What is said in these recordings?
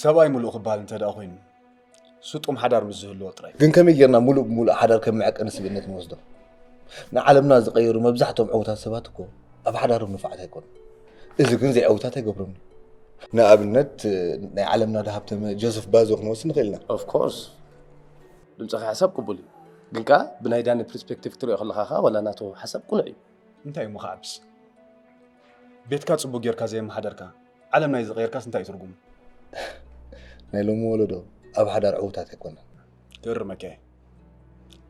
ሰብኣይ ምሉእ ክበሃል እንተ ደኣ ኮይኑ፣ ስጡም ሓዳር ምስ ዝህልዎ ጥራይ። ግን ከመይ ጌርና ምሉእ ብምሉእ ሓዳር ከም መዐቀኒ ስብእነት ንወስዶ? ንዓለምና ዝቐየሩ መብዛሕትኦም ዕዉታት ሰባት እኮ ኣብ ሓዳሮም ንፉዓት ኣይኮኑን። እዚ ግን ዘይዕዉታት ኣይገብሮምን እዩ። ንኣብነት፣ ናይ ዓለምና ደሃብተመ ጆሰፍ ባዞ ክንወስድ ንኽእል ኢና። ኦፍ ኮርስ፣ ድምፅኻ ሓሳብ ቅቡል እዩ። ግን ከኣ ብናይ ዳኒ ፐርስፔክቲቭ ክትሪኦ ከለኻ ከኣ ዋላ ናቱ ሓሳብ ቅኑዕ እዩ። እንታይ እሞ ክዓብስ? ቤትካ ጽቡቕ ጌርካ ዘየመሓደርካ፣ ዓለም ናይ ዝቐየርካስ እንታይ እዩ ትርጉሙ? ናይ ሎሚ ወለዶ ኣብ ሓዳር ዕዉታት ኣይኮነን። ክእርመካ እየ።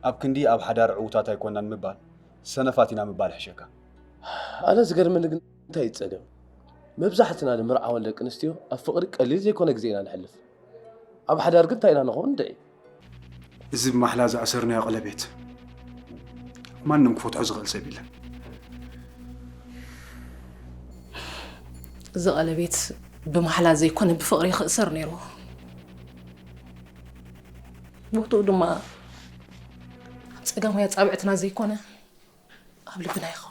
ኣብ ክንዲ ኣብ ሓዳር ዕዉታት ኣይኮናን ምባል፣ ሰነፋት ኢና ምባል ይሕሸካ። ኣነ ዝገርመኒ ግን እንታይ እዩ ጸገም? መብዛሕትና ንምርዓወን ደቂ ኣንስትዮ ኣብ ፍቕሪ ቀሊል ዘይኮነ ግዜ ኢና ነሕልፍ። ኣብ ሓዳር ግን እንታይ ኢና ንኸውን ድዒ? እዚ ብማሕላ ዝኣሰርናዮ ቀለቤት ማንም ክፈትሖ ዝኽእል ሰብ የለን። እዚ ቀለቤት ብማሕላ ዘይኮነ ብፍቕሪ ክእሰር ነይርዎ። ቦትኡ ድማ ኣብ ጸጋም ወይ ኣጻብዕትና ዘይኮነ ኣብ ልብና ይኸውን።